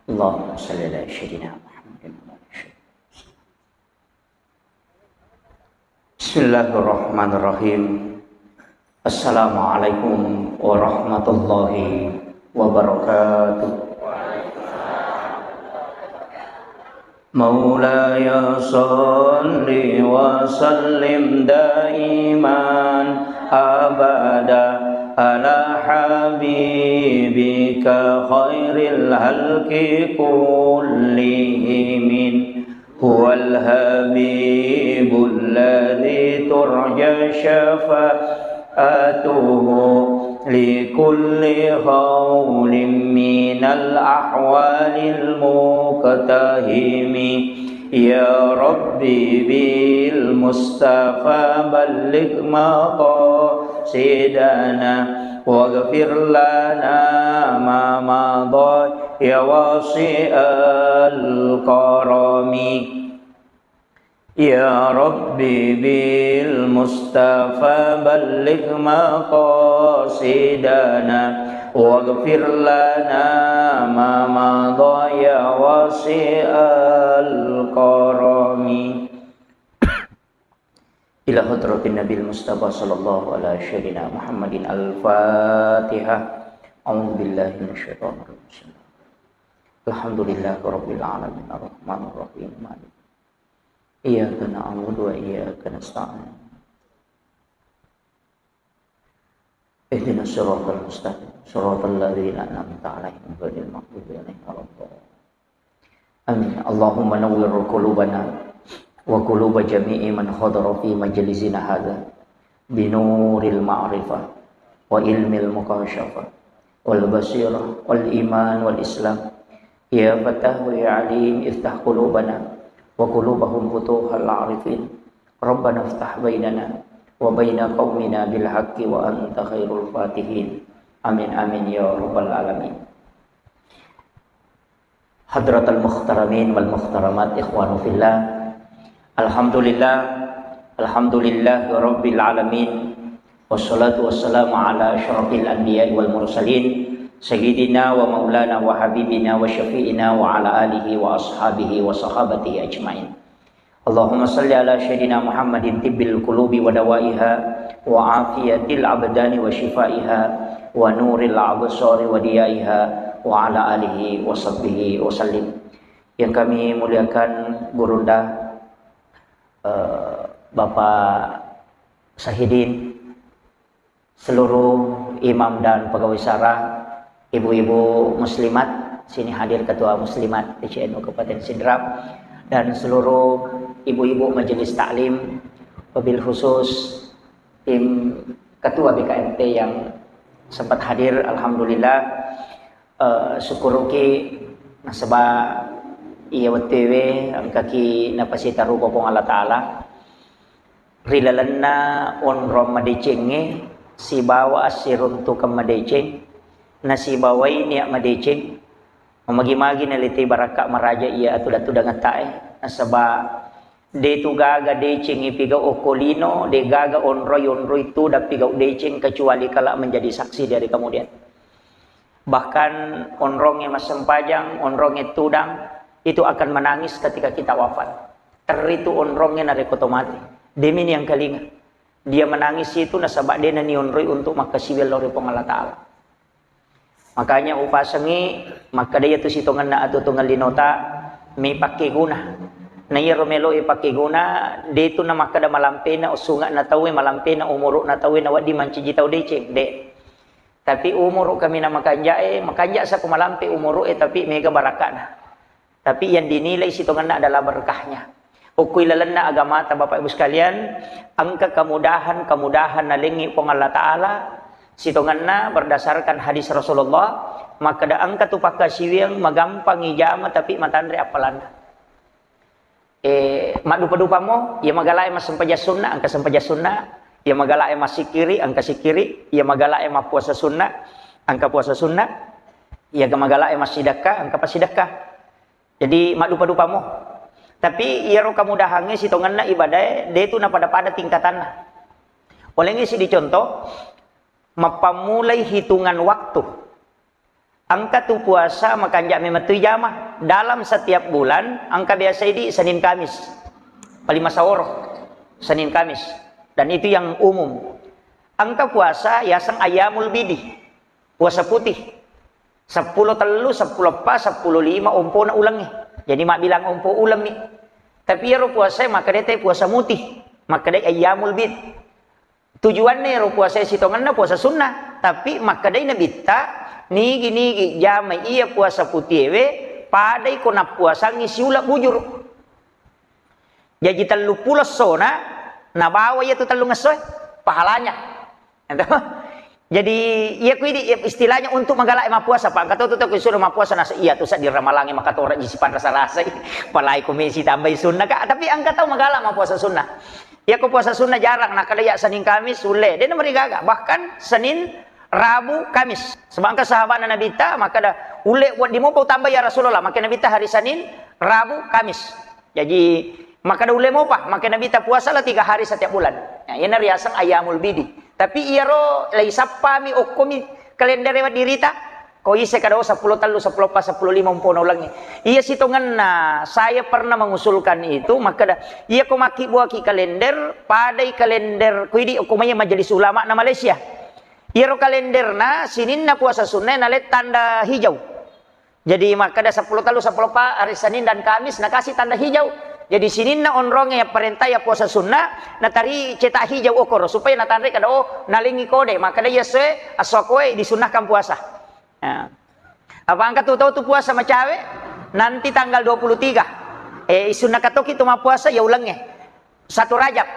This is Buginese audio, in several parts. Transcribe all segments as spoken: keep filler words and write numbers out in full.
Allahumma salli ala sayyidina Muhammadin wa ala ali sayyidina. Bismillahirrahmanirrahim. Assalamualaikum warahmatullahi wabarakatuh. مولاي صل وسلم دائما أبدا على حبيبك خير الخلق كلهم. هو الحبيب الذي ترجى شفاعته لكل هول من الأهوال المقتحم. يا رب بالمصطفى بلغ مقاصدنا واغفر لنا ما مضى يا واسع الكرم. يا رب بالمصطفى بلغ مقاصدنا واغفر لنا ما مضى يا واسع الكرم. إلى حضرة النبي المصطفى صلى الله على سيدنا محمد الفاتحة. أعوذ بالله من الشيطان الرجيم. الحمد لله رب العالمين الرحمن الرحيم مالك إياك نعبد وإياك نستعين. اهدنا الصراط المستقيم. صراط الذين أنعمت عليهم غير المغضوب عليهم ولا الضالين. آمين. اللهم نور قلوبنا وقلوب جميع من حضر في مجلسنا هذا بنور المعرفة وعلم المكاشفة والبصيرة والإيمان والإسلام. يا فتاح يا عليم افتح قلوبنا وقلوبهم فتوح العارفين. ربنا افتح بيننا وبين قومنا بالحق وأنت خير الفاتحين. آمين، آمين يا رب العالمين. حضرة المحترمين والمحترمات، إخوان في الله. الحمد لله، الحمد لله رب العالمين. والصلاة والسلام على أشرف الأنبياء والمرسلين، سيدنا ومولانا وحبيبنا وشفيعنا وعلى آله وأصحابه وصحابته أجمعين. اللهم صل على سيدنا محمد طب القلوب ودوائها وعافية الأبدان وشفائها ونور الأبصار وضيائها وعلى آله وصحبه وسلم. Yang kami muliakan Gurunda, eh, Bapak Sahidin, seluruh imam dan pegawai syara, ibu-ibu muslimat, sini hadir ketua muslimat T C N U Kabupaten Sidrap, dan seluruh ibu-ibu majelis taklim, wabil khusus tim ketua B K M T yang sempat hadir, alhamdulillah. Eh, sukkuruki nasaba iya wettuewe engkaki napasitarupa Puang Allah Ta'ala ri lalenna onrong madecengnge sibawa assiruntukeng madeceng, nasibawai nia madeceng, mamagi-magi nalete barakka maraja iya atuda-tudangettae, nasaba detu gaga deceng ipigau okko lino, de gaga onroi-onroi tudang pigau deceng kecuali kala menjadi saksi dari kemudian. Bahkan onrongnge massempajang, onrongnge tudang, itu akan menangis ketika kita wafat. Territu onrongnge narekko to mate. Demi niangkalinga. Dia menangis itu nasaba de nanionroi untuk makkasiwiang lao ri Puang Allah Ta'ala. Makanya upasengi makkeda iyatu sitongenna atuo-tuongeng linota, mei pakkeguna. Na iyaro melo ipakkeguna, detu namakkeda malampena usunge'na tauwe, malampena umuru'na tauwe, nawedding mancaji tau deceng, de. Tapi umuru kaminang makanja'e, makanja' sa ko malampe umuru'e, tapi mega barakka'na. Tapi yang dinilai sitongenna adalah berkahnya. Ukkui lalenna agamata, Bapak Ibu sekalian, engka kemudahan-kemudahan nalengngi Puang Allah Ta'ala, sitongenna berdasarkan hadis Rasulullah, makkeda engka tu pakkasiwiang magampang ijama tapi matanre appalanna. Eh, maddupa-dupamo, iya magalae massempajang sunna, engka sempajang sunna, iya magalae massikkiri, engka sikkiri, iya magalae mappuasa sunna, engka puasa sunna, iya magalae massidekka, engka passidekka. Jadi maddupa-dupamo. Tapi iyaro kemudahangnge sitongenna ibadae, detu napada-pada tingkatanna. Olengngi sidi contoh, mappammulai hitungan waktu. Engka tu puasa makanja' memettu ijama. Dalam setiap bulan, engka biasa idi Senin Kamis. Paling masaoro, Senin Kamis. Dan itu yang umum. Engka puasa yaseng ayyamul bidi. Puasa putih. Seppulo tellu, seppulo eppa, seppulo lima ompona ulengnge. Jadi mabbilang ompo uleng mi. Tapi iyaro puasae makkedai te puasa mutih. Makkedai ayyamul bid. Tujuanna ero puasa sitongenna puasa sunnah, tapi makkedai Nabitta, nigi-nigi jamai iya puasa putiewe, padai ko nappuasangngi siula bujur. Jaji telluppulo essona, nabawa iya tu tellung essoe, pahalanya. Jadi, iya ku idi istilahnya untuk magala mappuasa, Pak. Engka to tu, to, ku suruh mappuasa, nasa iya tu, saddi ramalangnge makatoraji sipanrasa-rasai. Palai ko mesi tambai sunnah, Kak. Tapi engka tau magala mappuasa sunnah. Iya ko puasa sunnah jarang, nakkeda iya Senin Kamis ulle, de' namarigaga. Bahkan Senin, Rabu, Kamis. Sebab engka sahabatna Nabitta, makkeda, "Ulle wedding mopa utamba ya Rasulullah." Makkeda Nabitta hari Senin, Rabu, Kamis. Jaji, makkeda ulle mopa, makkeda Nabitta puasalah tiga hari setiap bulan. Nah, iyana riaseng ayyamul bidi. Tapi iyaro laisappami okkomi kalendere weddirita. Ko ise kada, oh, seppulo tellu, seppulo eppa, seppulo lima ompona ulengnge. Iya sitongenna, saya pernah mengusulkan itu, makkeda, iya ko makkibbuaki kalender, padai kalender, ko idi ko maiya Majelis Ulama na Malaysia. Iyaro kalenderna, sininna puasa sunnae nalai tanda hijau. Jadi makkeda seppulo tellu, seppulo eppa, hari Senin dan Kamis, nakasi tanda hijau. Jadi sininna onrongnge yapparentai ya puasa sunnah, natari cetak hijau okoro, supaya natanre kada, oh, nalengngi kode, makkeda iya essoe, esso koe disunnahkan puasa. Nah. Apa engka tu tau tu puasa macawe? Nanti tanggal dua puluh tiga. Eh, isunna katoki tu mappuasa ya ulengnge. Satu Rajab.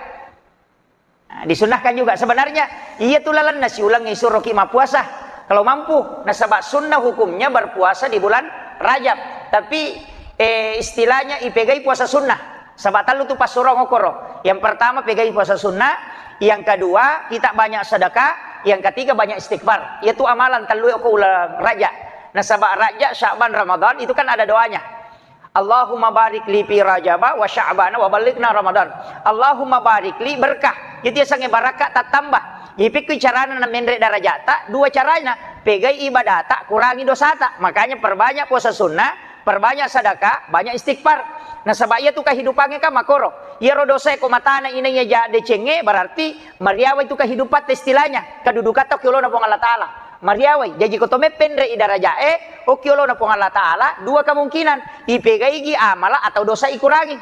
Nah, disunnahkan juga. Sebenarnya, iya tu lalenna siulengnge isuroki mappuasa. Kalau mampu, nasaba sunnah hukumnya berpuasa di bulan Rajab. Tapi, eh, istilahnya ipegai puasa sunnah. Saba tellu tu passurong okoro. Yang pertama pegai puasa sunnah, yang kedua kita banyak sedekah, yang ketiga banyak istighfar. Iya tu amalan tellu okko uleng Rajab. Nasaba Rajab, Sya'ban, Ramadan itu kan ada doanya. Allahumma barik li fi Rajaba wa Sya'bana wa ballighna Ramadan. Allahumma barik li, berkah. Itu yasengnge barakka tattamba. Jadi pekko carana namenre darajata, dua carana. Pegai ibadata, kurangi dosata. Makanya perbanyak puasa sunnah, perbanyak sedekah, banyak istighfar. Nasaba iya tu kehidupangnge kan makoro. Iyaro dosae ko matana inaiya ja decengnge, berarti mariawai tu kehidupatta istilahnya. Kedudukatta okki olona Puang Allah Ta'ala. Mariawai, jaji ko to meppenre i darajae, okki olona Puang Allah Ta'ala, dua kemungkinan, ipegaigi amala atau dosa ikurangi.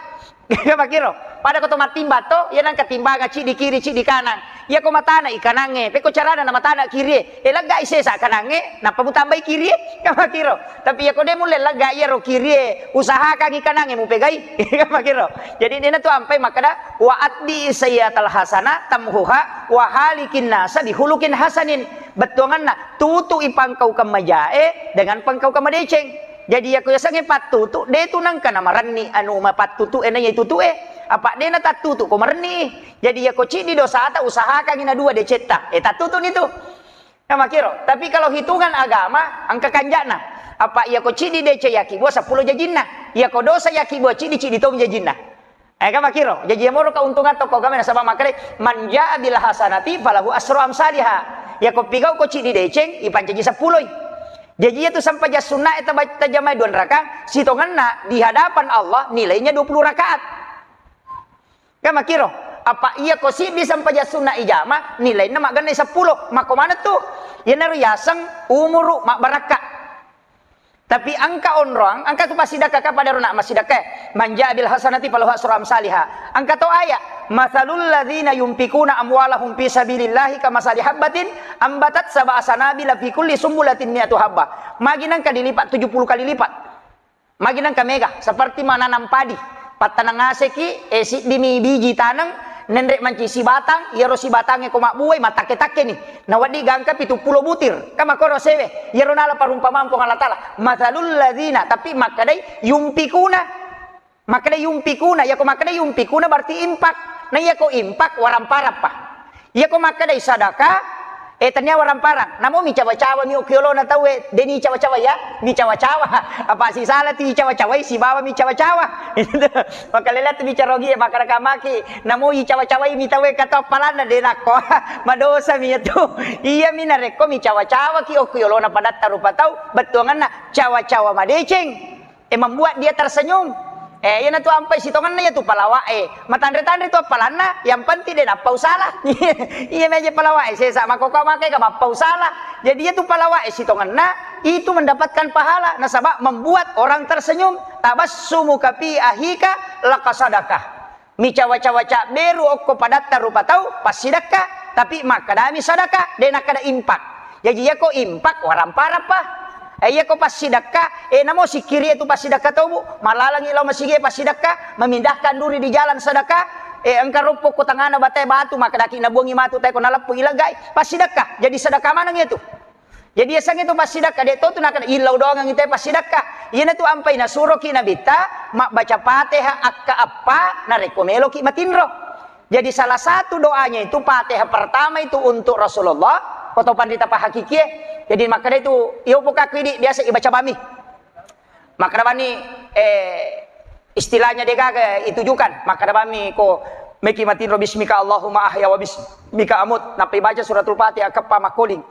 Makiro, pada ko to mattimba to, iya nangka timbanga ciddi kiri, ciddi kanang. Iya ko matana i kanangnge, pekko carana na matana kirie, e legga i sesa kanangnge, nappa mutambai kirie, makiro. Tapi iya ko de mulle legga iyaro kirie, usahakangi kanangnge mupegai, makiro. Jadi dena tu ampai makkeda, "Wa atbi sayyatal hasana tamhuha wa halikin nasa bihulukin hasanin." Bettuanganna, tutu'i pangkaukeng majae dengan pangkaukeng madeceng. Jadi, yako yasengnge pattutu, de tu nengka namarenni anu mapattutu e naiya tutue. Apa de natattutu ko marenni. Jadi, yako ciddi dosata, usahakangi na dua decetta. Eh, tattutu ni tu. Nah, makiro. Tapi kalau hitungan agama, engka kanjana. Apa yako ciddi deceng yakibbua seppulo jajinna. Yako dosa yakibbua ciddi, ciddi tomi jajinna. Eh, kan makiro. Jaji, iyamoro keuntungan tokko agama, nasaba makkedai, "Man jaa bil hasanati falahu asru amsaliha." Yako pigau ko ciddi deceng, ipancaji seppuloi. Jaji, iyatu sempajang sunnae taba-, tajamai dua rakang, sitongenna di hadapan Allah nilainya dua puluh rakaat. Kan makiro. Apa iya ko siddi sempajang sunna ijama, nilainna maggenne seppulo. Makko maneng tu? Iyanaro yaseng umuru mabbarakka. Tapi engka onroang, engka tu passidekka ka pada rona massidekka. "Man jaa bil hasanati falahu asru amsaliha." Engka to ayat, "Matsalul ladzina yunfikuna amwalahum fi sabilillahi kamatsali habbatin ambatat sab'a sanabila fi kulli sumbulatin mi'atu habbah." Magi nengka dilipat tujuh puluh kali lipat. Magi nengka mega, seperti menanam padi. Pattaneng aseki, eh, siddimi biji taneng, nenre manci sibatang, iyaro sibatangnge ko mabbuai, mattakke-takkeni. Nawedding gangka pitu pulo butir. Kan makkoro sewe. Iyaro nala parumpamaan Puang Allah Ta'ala. "Matsalul ladzina," tapi makkedai yunfikuna. Makkedai yunfikuna, yako makkedai yunfikuna berarti infak. Nah, yako infak, waramparappa. Yako makkedai sadaka, Eh, tania warang-parang. Namo micawa-cawa mi okko yolona tauwe, deni cawa-cawa ya, micawa-cawa. Apa sisala tu icawa-cawai sibawa micawa-cawa. Itu. Maka lela tu bicara ogi, maka raka maki. Namo icawa-cawai mi tauwe kata appalanna de nakko. Madosa mi itu. Iya mi narekko micawa-cawa ki okko yolona padatta rupa tau, bettuanganna cawa-cawa madeceng. Eh, membuat dia tersenyum. Eh, iyanatu ampai sitongenna iyatu palawa e. Matanre-tanre tu appalanna, yang penting de nappau salah. Iya meja palawa e, sesa makoka makai ka mappau salah. Jadi iyatu palawa e sitongenna, itu mendapatkan pahala. Nasaba membuat orang tersenyum. Tabassumuka fi ahika laka sadakah. Micawa-cawa cabberu okko padatta rupa tau, passidekka, tapi makkedami sadaka, de nakkeda impak. Jaji iyako impak, warang-parappa. Eh, iyako passidekka, eh, namo sikkiri itu passidekka tau, Bu. Malalangi lao masigi passidekka, memindahkan duri di jalan sedekah, eh, engka roppo ko tangana batae batu, makkedaki nabuangi matu tae ko naleppu ilegai, passidekka. Jadi sedekah maneng itu. Jadi, yasengnge tu passidekka, de to tu nakkeda illau doangang ite passidekka. Iyanatu ampai nasuroki Nabitta mabbaca Fatihah akka eppa narekko meloki matinro. Jadi, salah satu doanya itu Fatihah pertama itu untuk Rasulullah, atau panrita pahakikie. Jadi, makkeda itu, iyo pokaku idi biasa ibaca bami. Makkeda bani, eh, istilahnya degaga itujukan. Makkeda bami ko meki matinro bismika Allahumma ahya wa bismika amut. Nappa ibaca suratul Fatihah akka eppa makkoling.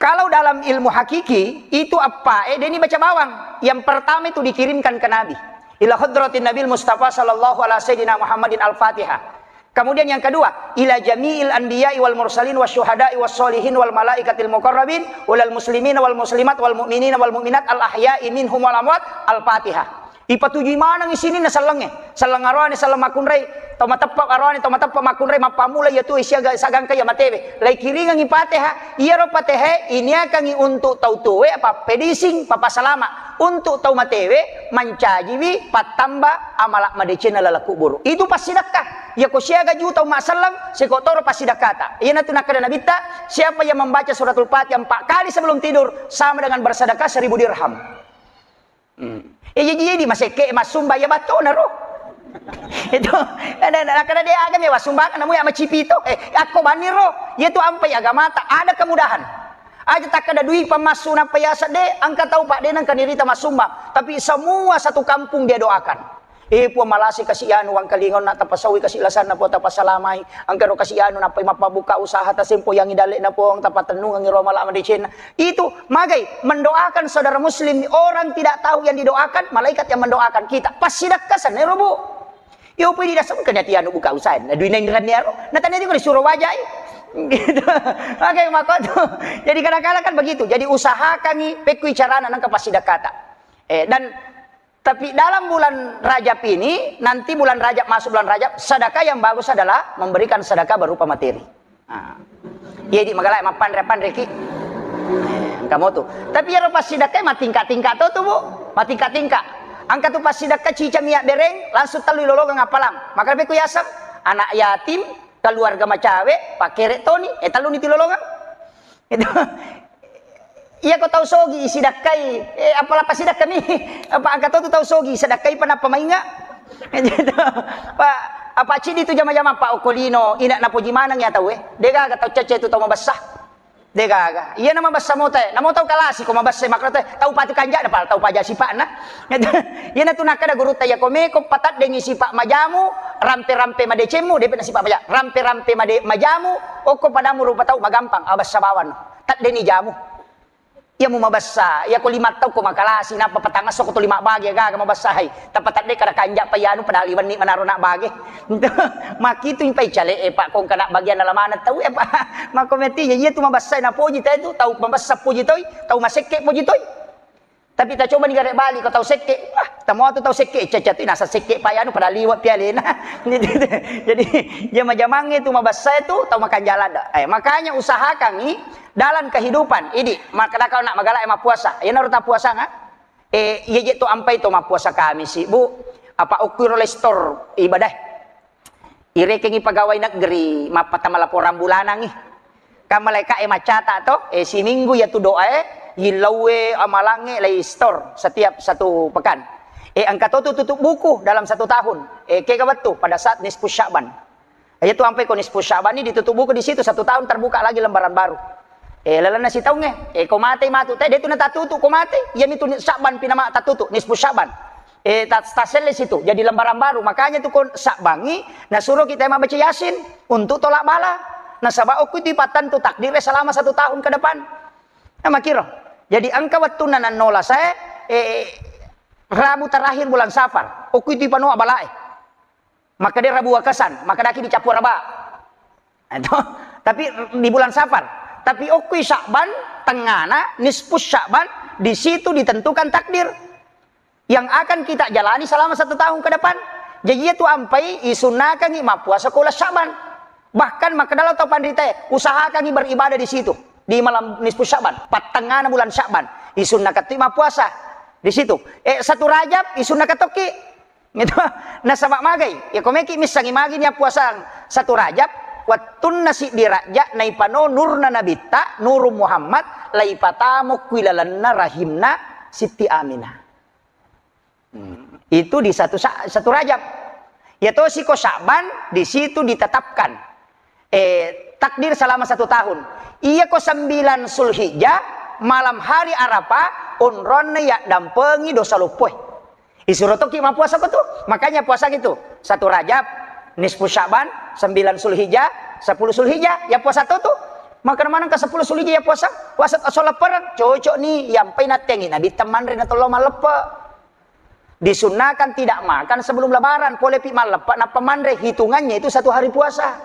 Kalau dalam ilmu hakiki, itu eppa e, deni baca bawang. Yang pertama itu dikirimkan ke Nabi. Ila hadratin Nabil Mustafa sallallahu ala sayyidina Muhammadin al-Fatihah. Kemudian yang kedua, ila jami'il anbiya'i wal mursalin wa syuhada'i was solihin wal malaikatil muqarrabin, ulal muslimin wal muslimat wal mu'minin wal mu'minat al ahya'i minhum wal amwat, al-Fatihah. Ipatujui manengngi sininna sellengnge. Selleng aroane, selleng makkunrai, tau mateppa aroane, tau mateppa makkunrai, mappammula iya tuwe siaga sagangka iya matewe. Laikiringengngi Fatihah, iyaro Fatihah iniakangngi untuk tau tuwe, apa pedising, papa salama. Untuk tau matewe, mancajiwi pattamba amala madecenna laleng kuburu. Itu passidekka. Iyako siaga juta umma selleng, seko toro passidekkata. Iyanatu nakkeda Nabitta, siapa yang membaca suratul Fatihah empat kali sebelum tidur, sama dengan bersedekah seribu dirham. Hmm. Eh, jadi, jadi masekke massumba ya batona ro. Itu, ada, ada, kada de aga me wassumbang namu ya macipito. Eh, akko bani ro. Iya tu ampai agamata, ada kemudahan. Aja takkada dui pammassu nappa yasa de, engka tau pak de nengka nirita massumbang. Tapi semua satu kampung dia doakan. Eh, Puang malasi kasi anu wangkalingon na tapasawi kasi lasanna Puang tapasalamai. Engka ro kasi anu nappai mappabuka usaha tasempo yang idalek na Puang tapatennungang ro mala madecenna. Itu magai mendoakan saudara muslim, orang tidak tahu yang didoakan, malaikat yang mendoakan kita. Passidakka senero, Bu. Yo pui didasem kena tianu buka usaha. Na duina inranni aro. Na tanya juga disuruh wajai. Gitu. Oke, maka tuh. Jadi kadang-kadang kan begitu. Jadi usahakangi pekkui carana nengka passidakkata. Eh, dan tapi dalam bulan Rajab ini, nanti bulan Rajab masuk bulan Rajab, sedekah yang bagus adalah memberikan sedekah berupa materi. Nah. Iya di magala mappanre-panre ki. Eh, engka motu. Tapi iyaro passidakkai matingka-tingka to tu, Bu. Matingka-tingka. Engka tu passidakka cica miak bereng, langsung tellu ilolongeng appalang. Maka peku yaseng, anak yatim, keluarga macawe, pakere toni, eh tellu ni tilolongeng. Itu. Iya ko tau sogi isidakkai, eh, apala pasidakka mi, apa angka to tu tau sogi isidakkai pa nappa mainga. Gitu. Pa, apa cidi tu jama-jama pa okko lino, ina napoji maneng ya tau, eh. Degaga tau cece tu tau mabessa. Degaga. Iya na mabessa mote, namo tau kalasi ko mabessa makro te, tau patu kanja na pala tau paja sipakna. Gitu. Iya na tu nakkada gurutta ya ko meko pataddengi sipak majamu, rampe-rampe madecemmu, depe na sipak maja. Rampe-rampe made-, majamu, okko padamu rupa tau magampang, abessa bawang. Taddeni jamu. Iya mu mabessa, iya ko lima tau ko makalasi, nappa patangasso ko to lima bage gaga mabessa hai. Tappa tadde kada kanja pa iyanu padahal iwenni manaro na bage. Makitu impai cale e pak kong kana bagian dalam anak tau e pak. Mako meti iya tu mabessa na poji tau tu, tau mabessa poji toi, tau masekke poji toi. Tapi ta coba ni gare bali ko tau sekke, wah, tamo tu tau sekke, caca tu nasa sekke pa iyanu padahal liwat pialena. Jadi jama-jamangnge tu mabessa tu tau makanjala da. Eh, makanya usahakangi dalam kehidupan, idi, makkada kau nak magala e mappuasa. Iyanaro tappuasanga. Eh, iya je to ampai to mappuasa Kamisi, Bu. Apa okkuiro lestor ibadah. Irekengi pegawai negeri, mappatama laporan bulanangi. Kan malaika e maccata to, eh, siminggu ya tu doa e, yillauwe amalange lai store setiap satu pekan. Eh, engka to tu tutup buku dalam satu tahun. Eh, kega wettu pada saat nisfu Sya'ban. Iya tu ampai ko nisfu Sya'ban ini ditutup buku di situ, satu tahun terbuka lagi lembaran baru. Eh, lalenna sitaungnge, eh, ko mate matu, te, de tu natatutu ko mate, iya mitu ni-, Sya'ban pi nama tatutu, nisfu Sya'ban. Eh, ta-, taselle situ, jadi lembaran baru. Makanya tu ko Sya'ban i, nasuro kita membaca Yasin untuk tolak bala. Nasaba okko itu ipattentu takdir selama satu tahun ke depan. Nah, makiro. Jadi engka wettunna nannola saya, eh, Rabu terakhir bulan Safar. Okko itu ipanoa balae. Makkeda Rabu Wakasan, makkedaki dicappu Araba. Itu. Tapi di bulan Safar. Tapi okkui Sya'ban, tengana, nisfu Sya'ban, di situ ditentukan takdir yang akan kita jalani selama satu tahun ke depan. Jadi, iya tu ampai isunnakangi mappuasa ko uleng Sya'ban. Bahkan makkeda tau panritae, usahakangi beribadah di situ, di malam nisfu Sya'ban, pattengana bulan Sya'ban, isunnakattu mappuasa di situ. Eh, satu Rajab isunnakatokki. Gitu. Nasaba magai, ya ko meki missangi magi ni puasang satu Rajab, wettunna siddi Rajab naipano nurna nabitta, Nurung Muhammad, laipatamo kui lalenna rahimna Sitti Aminah. Hmm. Itu di satu sa-, satu Rajab. Ya tosi ko Sya'ban, di situ ditetapkan eh, takdir selama satu tahun. Iya ko sembilan Zulhijjah, malam hari Arafah, onronna yaddampengi dosa loppoe. Isuro tokki mappuasa ko tu. Makanya puasa gitu. Satu Rajab, nisfu Sya'ban, sembilan Zulhijjah, sepuluh Zulhijjah, ya puasa to tu. Maka maneng ke sepuluh Zulhijjah ya puasa. Puasa soleppereng, cocok ni, yampai nattengi Nabi temmanre na tollo malleppe. Disunnakan tidak makan sebelum Lebaran, pole pi malleppe nappa manre, hitungannya itu satu hari puasa.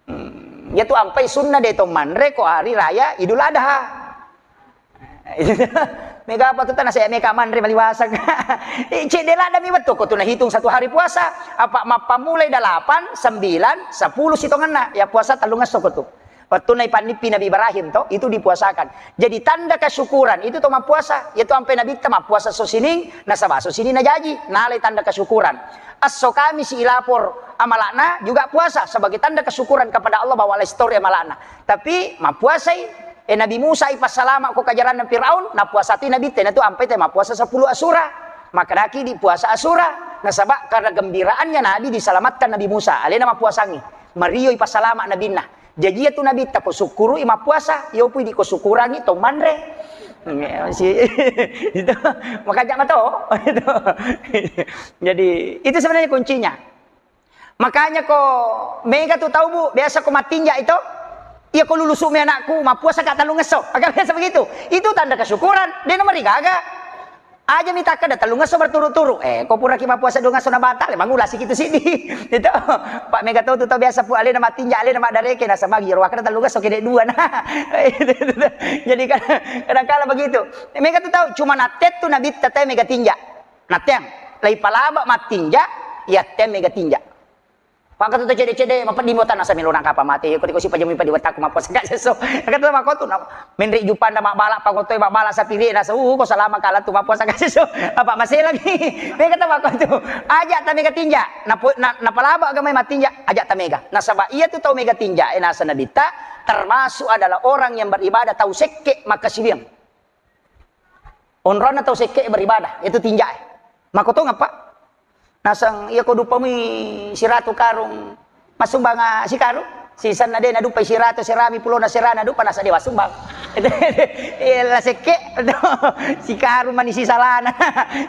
Hmm, ya tu ampai sunna de to manre ko hari raya Idul Adha. Mega apa tu tanah saya mega manre maliwasang. Eh, cedde ladda mi wettu ko tu nahitung satu hari puasa. Apa mappamulai delapan, sembilan, sepuluh sitongenna. Ya puasa tellungesso ko tu. Wettunna ipannippi Nabi Ibrahim to, itu dipuasakan. Jadi tanda kesyukuran itu to mappuasa. Yaitu ampe Nabitta mappuasa so sining, nasaba so sining najaji, nalai tanda kesyukuran. Esso Kamisi ilapor amalakna juga puasa sebagai tanda kesyukuran kepada Allah bahwa lestori amalakna. Tapi mappuasai, eh, Nabi Musa ipassalama ko kajaranna Firaun, napuasa tu Nabitta, itu ampe te mappuasa sepuluh Asyura. Makkedaki di puasa Asyura, nasaba karena gembiraannya Nabi diselamatkan Nabi Musa, alena mappuasangi. Mario ipassalama Nabinna. Jaji iya tu Nabitta ko sukkurui mappuasa, iyo pui di ko sukkurangi to manre. Iya, si-, itu. Makanja mato. Itu. Jadi, itu sebenarnya kuncinya. Makanya ko mega tu tau, Bu, biasa ko mattinja itu, iya ko lulusu mi anakku, mappuasa ka tellungesso. Maka biasa begitu. Itu tanda kesyukuran. Dia nomor gaga. Aja mita kada tellungesso berturut-turut. Eh, ko puraki mappuasa duangesso na batal, mangulasi kitu siddi. Itu. Pak mega tau tu tau biasa pu alena mattinja, alena maddareke, nasaba giro kada tellungesso kede dua. Nah. Jadi kadang, kadang kala begitu. Mega tu tau cuma nattettu Nabitta te mega tinja. Natteang. Lai palaba mattinja, ya te mega tinja. Pakko tu cede-cede, mapedding botana samelo nangkapa mate, ko diko sipajami padi wettaku mappuasa ka sesso. Kata makotu, na-, menri jupanda mabbala, pakotoi mabbala sapiri, nasa, uh, ko salama kala tu mappuasa ka sesso. Apa masih lagi? Mega kata makotu, aja ta mega tinja. Napo-, na-, napalaba agamai matinja, aja ta mega. Nasaba iya tu tau mega tinja, eh, nasa Nabitta, termasuk adalah orang yang beribadah tau sekke makkasiwiang. Onronna tau sekke beribadah, itu tinjae. Makkotongeng, Pak. Naseng, iya ko dupamui siratu karung, massumbang, ah, sikarung. Sisenna de nadupai siratu serami pulona serana dupa, nasa de massumbang. Itu, iya, la sekke, sikarung mani sisalana.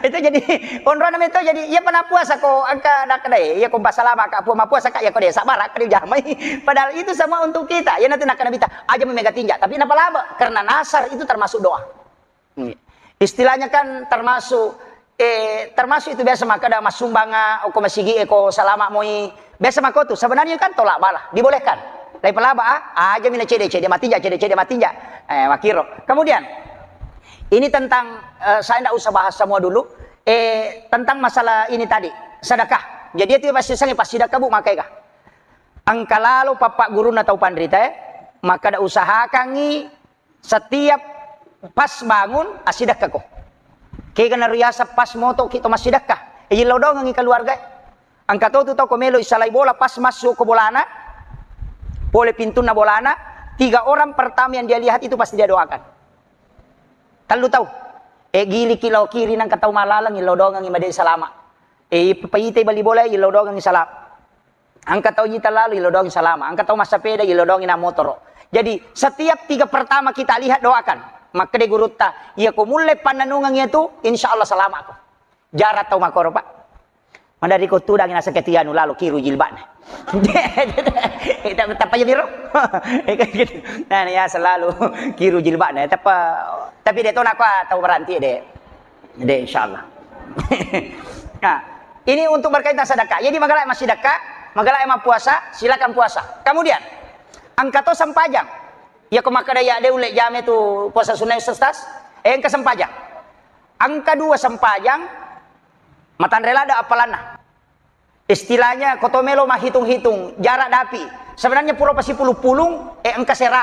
Itu jadi, onronna meto jadi, iya pa nappuasa ko, engka nakkedae, iya ko pasalama ka, pua mappuasa ka, iya ko de, sabar, ka dijamai. Padahal itu semua untuk kita. Iya nanti nakkeda Nabitta, aja mega tinja. Tapi napalaba, karena nasar itu termasuk doa. Istilahnya kan termasuk, eh, termasuk itu biasa makkeda massumbanga, okko masigi, eko salama moi. Biasa makko tu. Sebenarnya kan tolak bala, dibolehkan. Lai palaba, ah, aja mina cede-cede matinja, cede-cede matinja. Eh, makkiro. Kemudian, ini tentang, eh, saya ndak usah bahas semua dulu. Eh, tentang masalah ini tadi, sedekah. Jadi itu pasti sange, pasti sedekah, Bu, makkega. Engka lalo pappa gurunna tau panrita, eh, makkeda usahakangi setiap pas bangun, assidekkako. Kega nariaseng pas motoki to massidekka. Iyillau dongengi keluarga. Engka to tu tau ko melo isalai bola, pas masuk ke bolana, pole pintunna bolana, tiga orang pertama yang dia lihat itu pasti dia doakan. Tellu tau. Eh, giliki lao kiri nangka tau malaleng, illau dongengi made salama. Eh, paitai bali bola, illau dongengi salam. Engka tau jita lalu, ilodongi salama. Engka tau massapeda, ilodongi na motoro. Jadi, setiap tiga pertama kita lihat, doakan. Makkeda gurutta, iya ko mulle pannanungeng iya tu, insya Allah salama ko. Jarang tau makkoro, Pak. Maderri ko tudang naseng ketu anu lalo kiru jilbabna. Tappa iya biro. Nah, ya selalu kiru jilbabna. Tappa, tapi de to nakua tau berhenti de. De, insya Allah. Nah, ini untuk berkaitan sedekah. Jadi magala massidekah, magala mappuasa, silakan puasa. Kemudian, engka to sempajang. Iya ko makkeda ya de ulle jame tu puasa sunnah, Ustaz? Eh, engka sempajang. Engka dua sempajang, matanre ladde appalanna. Istilahnya, ko to melo mahhitung-hitung jarak dapi. Sebenarnya pura pasipulung-pulung, eh, engka sera.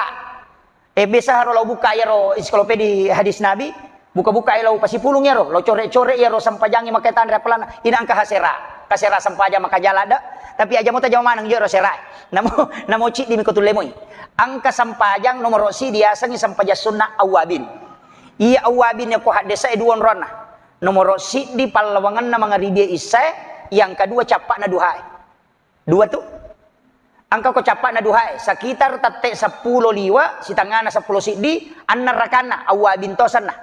Eh, biasa haro lao buka iyaro ensiklopedi hadis Nabi, buka-buka lao pasipulung iyaro, lao core-core iyaro sempajangi makkeda tanre appalanna, ina engka hasera. Kasera sempajang maka jala da, tapi aja mo tajama maneng iyaro sera. Namo, namo ciddi mi ko tulle moi. Engka sempajang nomoro si diasengi sempajang sunna awwabin. Iya awwabin ko haddesa e dua onronna. Nomoro siddi pallawangenna mangaribi issae, yang kedua cappa'na duhae. Dua tu. Engka ko cappa'na duhae, sekitar tette seppulo liwa, sitengana seppulo siddi, annang rakanna, awwabin to asenna.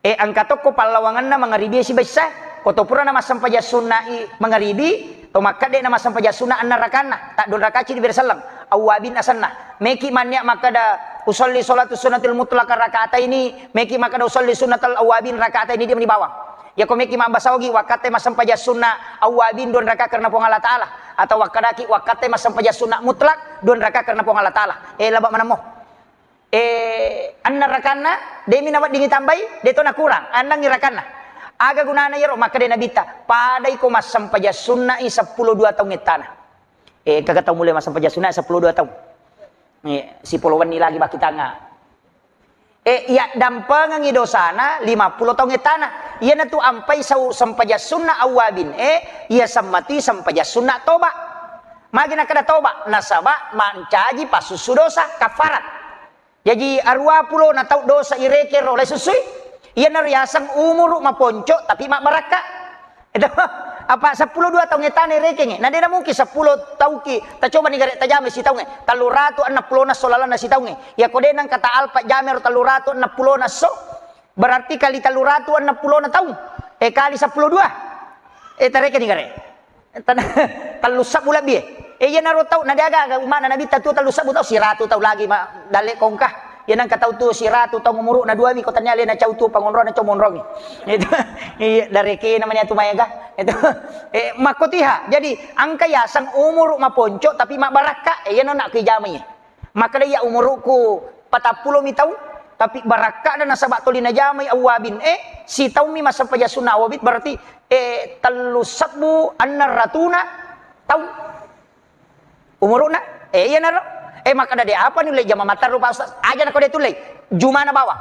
E, engka tokko pallawangenna mangaribi sibaissa, ko to purana massempajang sunna'i mangaribi, to makkedde na massempajang sunna annang rakanna, taddua rakaci di bere selleng, awwabin asenna. Meki mannia makkeda, "Usolli sholatu sunnatil mutlaqah rakataini," meki makkeda, "Usolli sunnatal awwabin rakataini," dia meni bawang. Yako meki mabbasaogi wakkatte massempajang sunna awwabin dua raka karena Puang Allah Ta'ala, atau wakkedaki wakkatte massempajang sunna mutlak dua raka karena Puang Allah Ta'ala. Eh, laba manammo. Eh, annang rakanna, demi naweddingi tambai, de to nakurang, annangngi rakanna. Aga gunana iyaro? Makkeda Nabitta, padai ko massempajang sunna'i seppulo dua taung ettana. Eh, kaga tau mulai massempajang sunna'i seppulo dua taung. Eh, sipolo wenni lagi bakkitanga. Eh, iya dampengengi dosana lima puluh taung ettana. Iyanatu ampai sau sempajang sunna awwabin, eh, iya semmatui sempajang sunna toba. Magi nakkeda toba, nasaba mancaji passussu dosa, kafarat. Jaji, aruwa pulo na tau dosa irekeng ro, lai sussui. Iyanaro riaseng umuru maponco, tapi mabbarakka. Itu, apa seppulo dua taung ettana irekengnge. Na de namungkin seppulo tauki, tacobani gare tajamai sitaungnge. Telluratu enneng pulona esso lalenna sitaungnge. Yako de nengka ta alpa jamai ro telluratu enneng pulona esso, berarti kali telluratu enneng pulona taung. Eh, kali seppulo dua. Eh, tarekeni gare. Tan-, tellu sebbu lebbi, eh. Eh, iyanaro tau, na de aga-aga umma'na Nabitta tu tellu sebbu tau, siratu tau lagi ma-, dalle kongka. Iya nengka tau tu siratu taung umuru'na dua mi, ko tania alena cau tu pangonrona cau monrongi. Itu, iya, darekena mani atu maega. Itu, eh, makkotiha. Jadi, engka yaseng umuru maponco tapi mabbarakka, eh, iyana nak ki jamai. Makkeda iya umuruku patappulo mi taung, tapi barakka'na nasaba toli najamai awwabin, eh, sitaung mi massempajang sunna awwabin, berarti, eh, tellu sebbu enneng ratuna taung umuru'na. Eh, iyanaro. Eh, makkeda de apa ni ulle jama matteru, Pak Ustaz? Aja nako de tullei. Jumana bawang.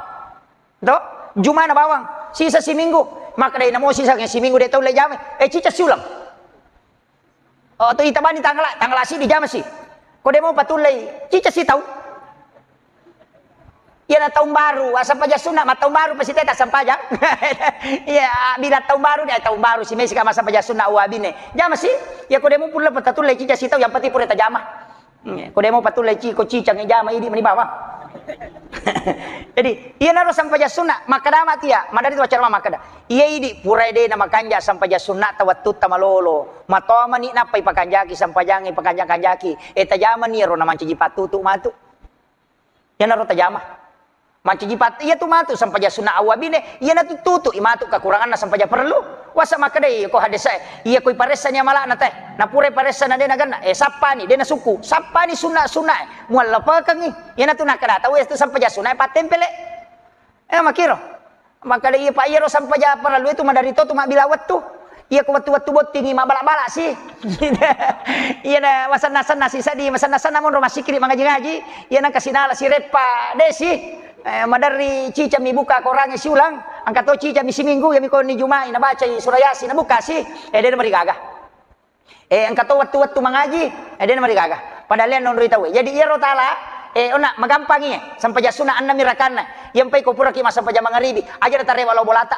To? Jumana bawang. Sisa siminggu. Makkeda namo sisa siminggu de tau ulle jamai. Eh, cica siulang. Oh, tu itabani tangala, tangala siddi jamasi. Ko de mo patullei, cica sitau. Iyana taung baru, asempajang sunna, ma taung baru pasti teta sempajang. Iya, bila taung baru, dia taung baru, si mesika massempajang sunna awwabinne. Jamasi, iya ko de mo pulle patatullei cica sitau, yang penting pura tajama. Iya, ko de mo patullei ci-, ko cicang jama idi mani bawang. Jadi, iyanaro sempajang sunna, makkeda matia, madari tu acara makkeda. Iya idi, pura de na makanja sempajang sunna ta wettutta malolo. Matoa mani nappai pakanjaki, sempajangi, pakanjak-kanjaki. Eh, tajamani ro na mancaji pattutu matu. Iyanaro tajama. Mancaji pat-, iya tu matu sempajang sunna awwabine, iyana tu tutu i matu kekuranganna sempajang perlu. Wasa makkedai ko hadese, iya ko iparessani amala'na te. Napura iparessa na de nagenna, eh, sappani, de nasukku. Sappani sunna-sunna, eh. Muallapekengi. Iyana tu nakkeda tau, eh, tu sempajang sunna, eh, pattempele. Eh, makkiro. Makkeda, "Iya, Pak, iyaro sampaja parellu itu maderri to tu mabbila wettu. Iya, ko wettu-wettu bottingi mabbala-bala si." Iya, na masenna-senna si seddi, masenna-senna monro massikkiri mangaji-ngaji. Iya, nangka sinala sireppa desi. Eh, maderri cicami buka korangnge siulang. Engka to cicami siminggu, iyami ko ni Jumai nabacai surah Yasin, nabuka si. Eh, de namarigaga. Eh, engka to wettu-wettu mangaji, eh, de namarigaga. Padahal iya nonroi tauwe. Jadi iyaro tala, eh, onna magampangi, eh, sempajang sunna enneng mi rakanna. Iya mpai ko puraki massempajang mangaribi, aja na tarewa lao bolata.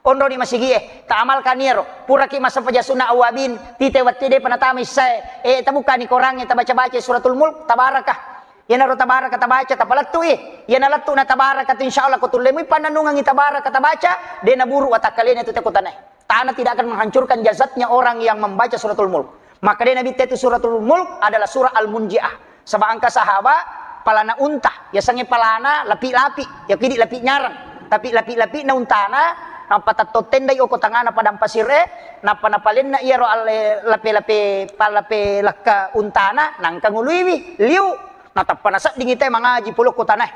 Onroni masigie, taamalkan iyaro. Puraki massempajang sunna awwabin, tite wettu depa natama issae, e, tabukkani korangnge, tabaca-baca suratul Mulk, tabarakah. Iyanaro tabaraka tabaca, tapalettui. Iyana lettu na tabaraka tu, insya Allah ko tullemui pannennungengngi tabaraka tabaca, de naburu watakkalena tu te ko tanae. Tanah tidak akan menghancurkan jasadnya orang yang membaca suratul Mulk. Maka de nabitta itu suratul Mulk adalah surah Al-Munjiah. Saba engka sahaba palana unta, yasengnge palana lapi-lapi, ya kidi lapi nyarang. Tapi lapi-lapi na untana, nappa tetto tendai oko tangana padang pasir e, nappa napalenna iyaro alle-, lape-lape, palape lekka untana, nangka nguluiwi, liu. Natappa naseddingi te mangaji pole ko tanae.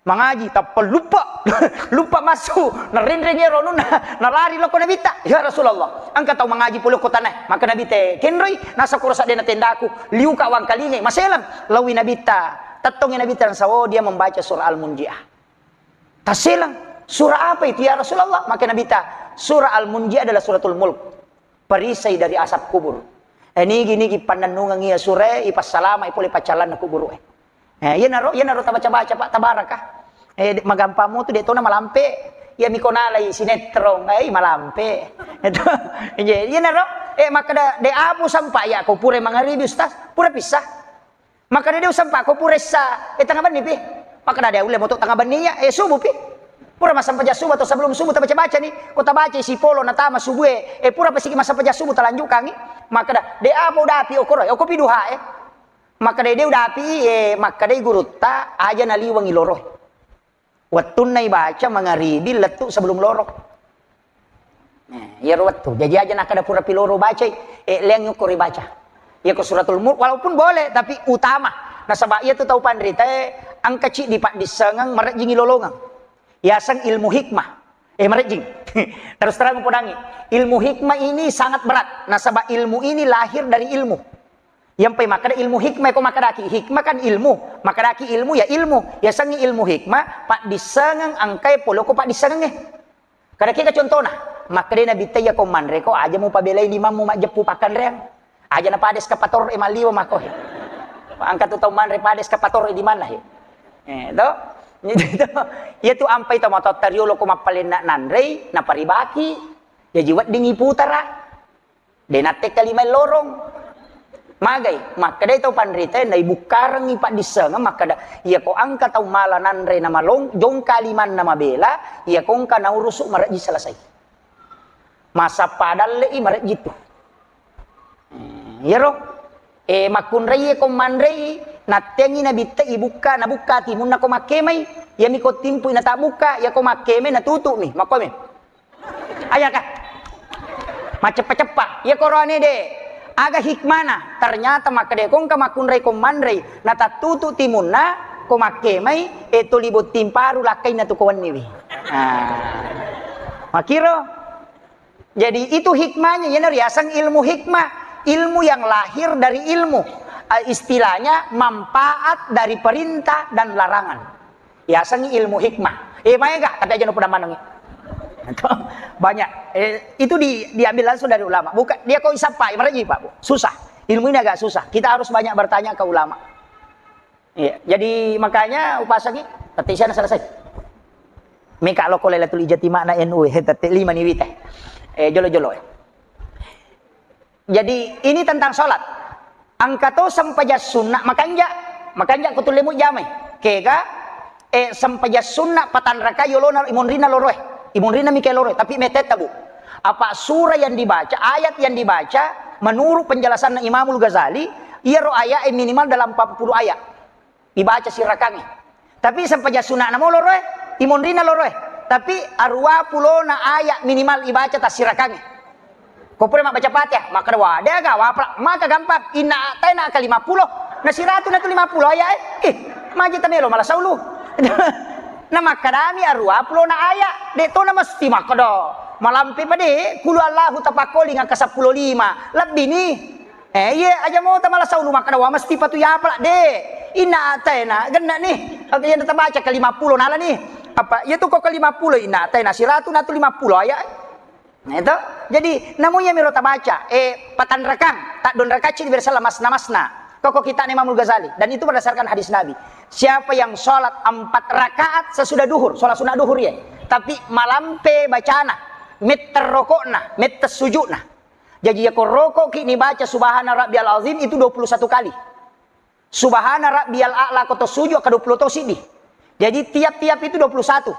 Mangaji, tappa luppa. Luppa massu. Narenreng iyaro anunna. Nalari lao ko Nabitta. "Ya Rasulullah, engka tau mangaji pole ko tanae." Maka Nabi te kenroi, nasakoro saddena tendaku. Liuka wangkalingai. Maselang. Laowi Nabitta. Tettongi Nabitta, nasawo dia membaca surah Al-Munjiah. Taselang. "Surah apa itu, ya Rasulullah?" Maka Nabitta, "Surah Al-Munjiah adalah suratul Mulk." Perisai dari asap kubur. Eh, nigi-nigi pannennungeng iya surae, ipassalama'i pole paccallanna kuburu e. Eh, iyanaro, iyanaro tabaca-baca, Pak, tabaraka. Eh, de-, magampang mutu de tona malampe. Iya miko nalai sinetron, eh, malampe. Itu, iya, iyanaro, eh, makkeda, "De apo sampa iya ko pura mangaribi, Ustaz?" "Pura pissa." Makkeda, "De usampako pura essa, eh, tengnga benni pi." Makkeda, "De ulle moto tengnga benni iya, eh, subuh pi." Pura massempajang subuh atau sebelum subuh tabaca-baca ni. Ko tabaca sipolo natama subuh e, eh, pura pasiki massempajang subuh talanjukkangi. Makkeda, "De apa udapi okoro, eh, okopi duha e." Makkeda, "De udapi, eh," makkeda gurutta, "aja naliwengi loro." Wettunna ibaca mangaribi lettu sebelum loro. Eh, iyaro wettu. Jaji aja nakkeda pura pi loro bacai, eh, leang yukko ribaca. Iyako suratul Mulk, walaupun boleh, tapi utama. Nasaba iyatu tau panritae engka ciddi paddissengeng, marejjingi lolongeng. Yaseng ilmu hikmah. Eh, marejjing. Terus terang upodangi. Ilmu hikmah ini sangat berat. Nasaba ilmu ini lahir dari ilmu. Iyampai makkeda ilmu hikmah, ko makkedaki hikmah kan ilmu, makkedaki ilmu ya ilmu, yasengngi ilmu hikmah, paddissengeng engkae pole ko paddissengengnge. Kada kega contona, makkeda Nabitta, "Iyako manreko aja mupabelai limammu majjeppu pakkanreang. Aja na pada eskapator e malliwa mako he. Engka tu tau manre pada eskapator e di mana he?" Eh, to? Iyatu ampai to matotta riolo ko mappalenna nanrei, naparibaki. Jaji weddingi putara. De nattekka lima lorong. Magai, makkedai tau panritae, naibukkarengngi paddissengeng, makkeda, "Iyako engka tau mala nanre namalong, jongka limanna mabela, iyako engka naurusu marejji selesai. Masappa dalle'i marejji tu." Hmm, iyaro. Eh, makkunrai ko manrei, natteangi Nabitta ibukka, nabukka timunna ko makkemai, iyami ko timpui natabbukka, iyako makkemai natutu'mi, makkomi. Ayaka. Maceppa-ceppa. Iya koroane de. Aga hikmana? Ternyata makkeda ko engka makkunrai ko manrei, natattutu timunna, ko makkemai, e toli botting paru lakkainna tu ko wenniwi. Nah. Makiro. Jadi itu hikmahnya, iyana riaseng ilmu hikmah. Ilmu yang lahir dari ilmu. Eh, istilahnya manfaat dari perintah dan larangan. Yasengngi ilmu hikmah. Eh, maega, tapi aja nupada manengngi. Banyak. Eh, itu di, diambil langsung dari ulama. Bukan, dia kok isappai, marejji, Pak, Bu. Susah. Ilmu ini agak susah. Kita harus banyak bertanya ke ulama. Iya, jadi makanya upasangi, tette siana selesai. Mika lo ko Lailatul Ijtima na N U, eh, tette lima ni wita. Eh, jolo-jolo, eh. Jadi, ini tentang sholat. Engka to sempajang sunna makanja, makanja ko tullemu jamai. Kega, eh, sempajang sunna patanrakai yolona imonrina loroe. Imonrina mika loroe, tapi metetta, Bu. Apa surah yang dibaca, ayat yang dibaca, menurut penjelasan Imamul Ghazali, iyaro ayat, eh, minimal dalam empat puluh ayat. Ibaca sirakangnge. Tapi sempajang suna'na mo loroe, imonrina loroe. Tapi aruwa pulona ayat minimal ibaca tassirakangnge. Ko pura mabbaca Fatihah, makkeda, "Wa, de aga wapala, maka gampang, inna a'taina ka lima pulo, na siratu na tu lima pulo ayat e." Eh, maji tamelo mala saulu. Na makkedami aruwa pulona ayat, de to na mesti makkeda. Malampe pa de, kulu Allahu tapakkoling angka seppulo lima, lebbi ni. Eh, iye, aja mo tamala saulu makkeda, "Wa, mesti patu yapala." De. Inna a'taina, genna ni. Oke, yang tabaca ke lima pulo nala ni. Apa, iya tu ko ke lima pulo, inna a'taina siratu na tu lima pulo ayat. Nah, itu. Jadi, namu iya miro tabaca, eh, patanrakang, taddonrakacci di bersala masna-masna. Koko kita Imamul Ghazali. Dan itu berdasarkan hadis Nabi. Siapa yang sholat empat rakaat sesudah duhur, sholat sunnah duhur ya. Tapi malampe bacana. Metta rokokna, metta sujukna. Jadi, yako rokoki nibaca Subhana Rabbiyal Azim itu dua puluh satu kali. Subhana Rabbiyal A'la ko to sujud, ka dua puluh to siddi. Jadi, tiap-tiap itu dua puluh satu.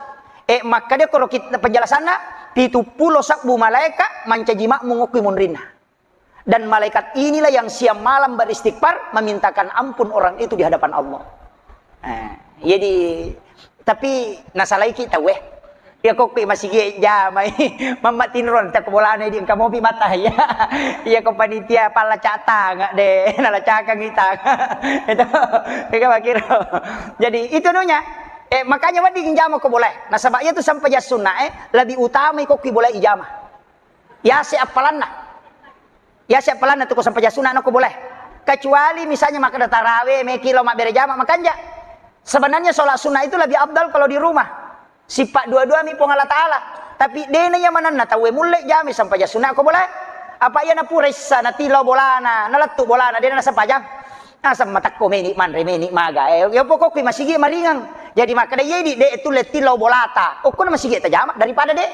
Eh, makkeda koro kit-, penjelasanna, pitu pulo sabbu malaika mancaji makmum okko munrinna. Dan malaikat inilah yang siang malam beristighfar, memintakan ampun orang itu di hadapan Allah. Eh, jadi, tapi nasalaiki tau, eh. Iya, kokki masigi jamai. Mamma tinron, cakko bolana di engka mopi mata, ya. Iya, ko panitia pala catang, de, nala cakang itang. Itu, itu makiro. Jadi, itu nunya. Eh, makanya wedding jama ko boleh. Nasaba iya tu sampajang sunna, eh, lebih utama kokki boleh ijama. Yase appalanna. Yase appalanna tu ko sampajang sunna nako boleh. Kecuali misalnya makkeda tarawe, meki lo mabbere jama, makanja. Sebenarnya sholat sunnah itu lebih afdal kalau di rumah. Sifat dua-dua mi Puang Allah Ta'ala. Tapi dena nyamananna tauwe mulle jami sampajang sunna ko boleh. Apa iya napura issa, natillau bolana, nalettu bolana, dena nasempajang. Naseng matakko meni manre, meni maga. Eh, ya pokokki masigi maringang. Jadi makkeda iya di de tulle tillau bolata. Okkona masigi tajama daripada de.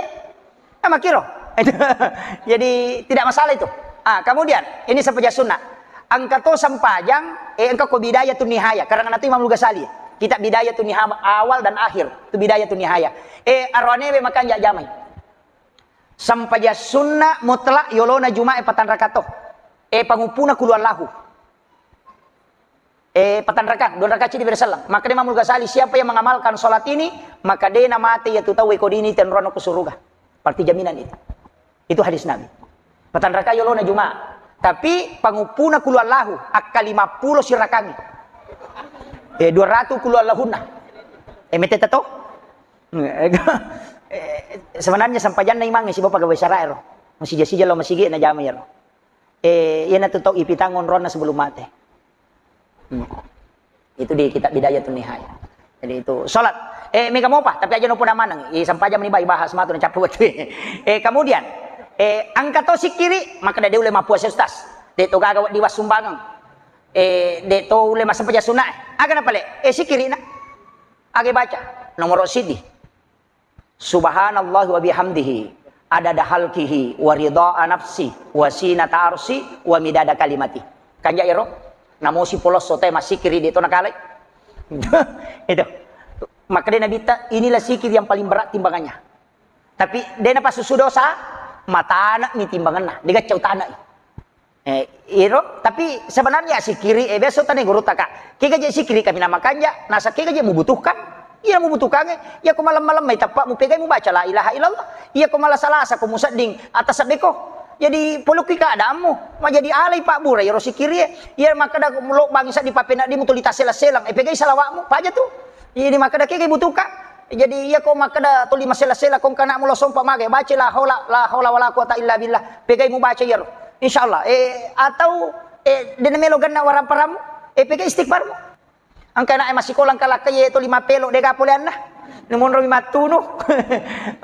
Nah, makiro. Jadi, tidak masalah itu. Ah, kemudian, ini sampajang sunna. Engka to sampajang, eh, engka ko Bidayatun Nihaya. Karangan itu Imam Ghazali. Kitab Bidayatun Nihaya awal dan akhir. Itu Bidayatun Nihaya. Eh, arwanewe makanja jamai. Sampajang sunna mutlak yolona Jumae patanrakato. Eh, panguppuna kulu Allahu. Eh, patanrakang, dua rakaat cidi berselleng. Maka dia Imam Ghazali, siapa yang mengamalkan sholat ini, maka dia namate ya tu tau eko dini tenrono ke surga. Berarti jaminan itu. Itu hadis Nabi. Patanrakang yolona Juma. Tapi panguppuna kulu Allahu, akka lima puluh sirakangi. Eh, dua ratus kulu Allahunna. Eh, meteta to? Eh, sebenarnya sampajanna imangnge sibawa pegawai syara ero. Masija-sija lo masigi na jama ero. Eh, iyanatu tau ipitang onronna sebelum mate. Hmm. Itu di kitab Bidayatun Nihaya. Jadi itu sholat. Eh, mega mopa, tapi aja nopo maneng. I sampajang meni bai bahas matu na cappu betul. Eh, kemudian, eh, engka to sikiri, maka de ulle mappuasa ustaz. De to gaga di wassumbangeng. Eh, de to ulle massempajang sunna. Aga napale? Eh, sikiri na. Aga baca. Nomor sidi. Subhanallah wa bihamdihi, adada halkihi, wa ridha nafsi, wa sinata arsi, wa midada kalimati. Kanja ero, namosi polosso te masikiri de to nakalai. Itu. Makanya Nabi ta, inilah sikir yang paling berat timbangannya. Tapi de napasusu dosa, matana mi timbanganna, de gaccau tanai. Eh, iro, tapi sebenarnya sikiri, eh, biasa tane guru taka. Kega je sikiri kami nama kanja, nasa kega je membutuhkan. Iya membutuhkan, eh. Iya ko malam-malam mai tappa mu pegai mu baca la ilaha illallah. Iya ko mala salasa ko musedding atas beko. Jadi polukki keadaanmu, ma jadi alai Pak Bura iro sikiri, eh. Iya makkeda lo bangsa di papena di mu tuli tasela-selang, eh, pegai salawatmu, paja tu. Jadi makkeda kega butuhkan. Jadi iya ko makkeda tuli masela-sela ko engka anakmu lo sompa magai, baca la haula, la haula wala quwata illa billah. Pegai mu baca iyaro. Insyaallah. Eh, atau, eh, dena melo ganna waramparammu, eh, pegai istighfarmu. Engka anak massikola engka lakka ye tuli mapelo de ga poleanna. Numonro mi mattunu.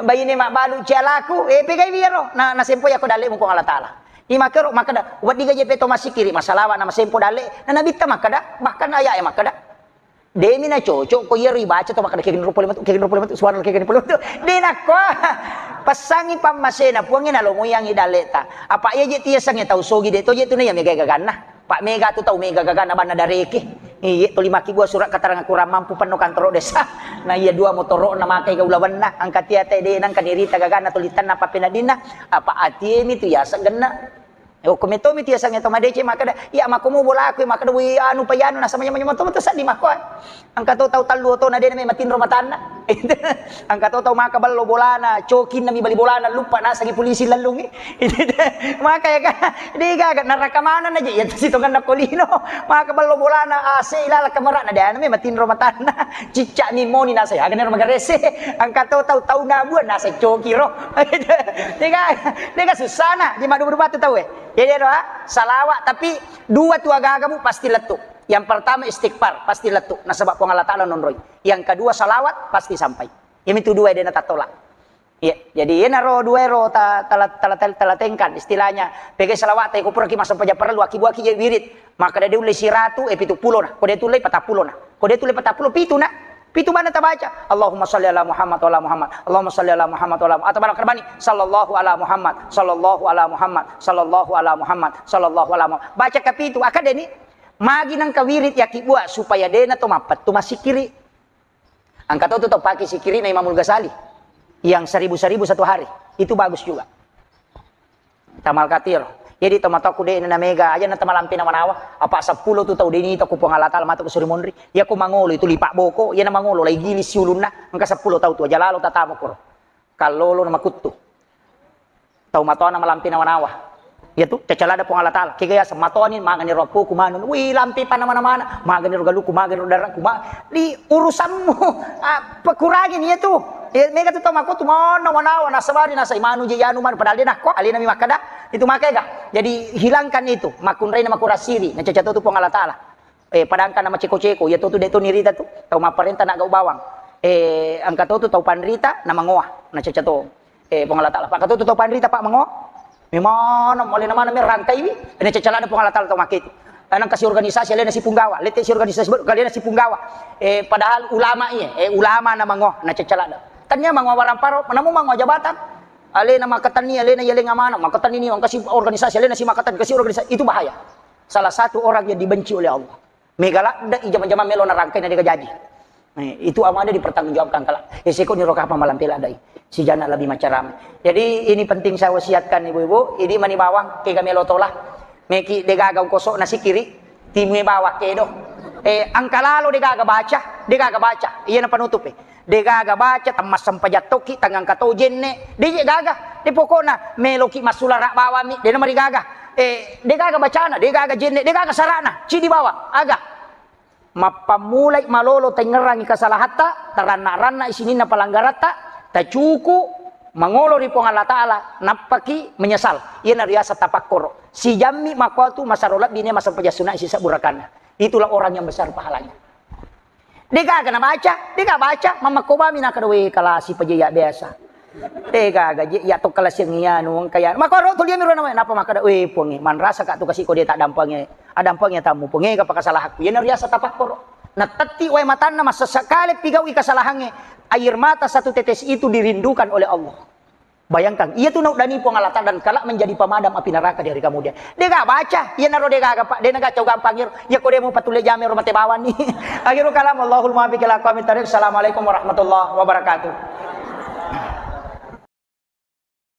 Baine mabbalu cialaku, eh, pegai iyaro. Na, nasempo yako dalle mu Puang Allah Taala. Imakero makkeda, wedding gaje peto masikiri, masalawa na masempo dalle. Na nabitta makkeda, bahkan ayat e makkeda. Demi na cocok ko iyaro ibaca to makkeda kegini rupa lima tu, kegini rupa lima tu, suara kegini rupa lima tu. De nakko. Passangi pammasena Puangnge nalomoiangi daleta. Apa iya je tiasangnge tau sogi de to je tu na iya mega gaganna. Pak mega tu tau mega gaganna banna dareke. Iye tuli makkibua surat keterangan kurang mampu penno kantoro desa. Na iya dua motoro na makai gaulawanna. Angka tia te de nangka nirita gaganna tuli tanna papenadinna. Apa atiemi tu yaseng genna. Eh, okko metomi tu yasengnge to madeceng makkeda, "Iya, makkomo bolaku," makkeda, "Wi, anu pa iyanu," nasaba nyameng-nyameng to, to seddi makko. Engka to tau tallu otona de name matinro matanna. Engka to tau maka bello bolana, cokinna mi bali bolana, luppa nasengi polisi lellungi. Maka ya kan, de gaga neraka maneng aja, iya to sitongenna ko lino. Maka bello bolana, A C ilala kamarana, de name matinro matanna. Cicca mi moni nasa, ya kan ero magarese. Engka to tau, tau nabua nasa cokiro. De gaga, de gaga susana, di madu-madu batu tau, eh. Jadi ero, ah, salawat, tapi dua tu agaga mu pasti lettu. Yang pertama istighfar, pasti lettu. Nasaba Puang Allah Taala nonroi. Yang kedua salawat pasti sampai. Iyami tu dua de natattola. Iya, jadi yenaro dua ero ta-, tala-, tala-, tala-, talatengkan istilahnya. Pegai salawat, ko puraki masempajang parellu, akkibuaki je wirid. Maka de ulle siratu, eh, pitu pulo na. Ko de tulle patappulo na. Ko de tulle patappulo, pitu na. Pitu bana tabaca, Allahumma salli ala Muhammad wa ala Muhammad, Allahumma salli ala Muhammad wa ala Muhammad. Atau barang kerbani, sallallahu ala Muhammad, sallallahu ala Muhammad, sallallahu ala Muhammad, sallallahu ala Muhammad. Baca kapitu, akadeni, magi nangka wirid yaki buat supaya dena to mappettu masikiri. Angka to tu tau pake sikiri na Imamul Ghazali yang seribu-seribu satu hari. Itu bagus juga. Tamal katiro. Jadi tomatoku de na mega aja na tamalampe nawa-nawa. Apa seppulo tu tau deni to ku Puang Allah Taala matu ku suri monri. Ya ku mangolo itu lipak boko, ya na mangolo lai gili siulunna. Engka seppulo tau tu aja lalo tatama kuro. Kallolo na makuttu. Tau matoa na malampe nawa-nawa. Ya tu, cacalada Puang Allah Taala. Kega ya sematoa ni magani ro ku manu. Wi lampe pana mana-mana. Magani ro galuku, magani ro darahku, ma di urusanmu. Ah, pekurangi ni ya tu. Ya, mega tu tau makuttu mana nawa-nawa nasabari nasa imanu je yanu manu padahal de nakko alena mi makkada itu makega. Jadi hilangkan itu, makunrai na makurasiri, na caca to tu Puang Allah Taala. Eh, padangkan nama ceko-ceko, ya to tu de to nirita tu. Tau mapparenta na gau bawang. Eh, angka to tu tau panrita na mangoa, na caca to. Eh, Puang Allah Taala. Pak to tu tau panrita pak mangoa. Memana mole na mana merangkaiwi, na caca lada Puang Allah Taala tau make itu. Anang kasi organisasi alena si punggawa, lete si organisasi baru alena si punggawa. Eh, padahal ulama iya, eh, ulama na mangoa, na caca lada. Tania mangoa waramparo, namu mangoa jabatan. Alena makatani, alena yeleng amana, makatani ni, angkasi organisasi, alena si makatani, kasi organisasi, itu bahaya. Salah satu orang yang dibenci oleh Allah. Mega ladde i jama-jama melo narangkai na dega jaji. Eh, itu amada dipertanggungjawabkan kala. Eh, seko ni roka apa malam pela dai. Si jana lebih macarame. Jadi ini penting saya wasiatkan ibu-ibu, ini mani bawang kega melo tola. Meki degaga ungkosok na sikiri, timue bawang kedo. Eh, angka lalo degaga baca, degaga baca. Iya na penutup eh. Degaga baca, temmassempajang tokki, tangangka to jenne. De je gaga. De pokokna meloki massulara bawammi, de na marigaga. Eh, degaga bacana, degaga jenne, degaga sarana. Cidi bawang, aga. Mappammulai malolo tengngerangi kesalahatta, taranna-ranna sininna palanggaratta, tacuku, mangolo ri Puang Allah Taala, nappaki menyesal. Iyana riaseng tapakkoro. Sijammi makkuatu masaro lebbi ne masempajang sunai sisebbu rakanna. Itulah orang yang besar pahalanya. Degaga nabaca, dega baca, mammakko bami nakada we kalasi paja iya biasa. Degaga je iya to kalasiang iyanu engka iyanu. Makkoro tu liami rona we napa makkada we Puangnge, manrasa ka tu kasi ko de taddampangi, addampangi atammu Puangnge, gapa kasalahakku. Iyana riaseng tapakkoro. Natetti wae matanna massessa kale pigaui kasalahangnge. Air mata satu tetes itu dirindukan oleh Allah. Bayangkan, iya tu nauddani Puang Allah Taala dan kelak menjadi pemadam api neraka di hari kemudian. Dega baca, iyanaro degaga pak, de naga cau gampang iro. Iya ko de mu patulle jame ro mate bawang ni. Akhirul kalam, Allahul muwaffiq ila aqwamit thariq. Assalamualaikum warahmatullahi wabarakatuh.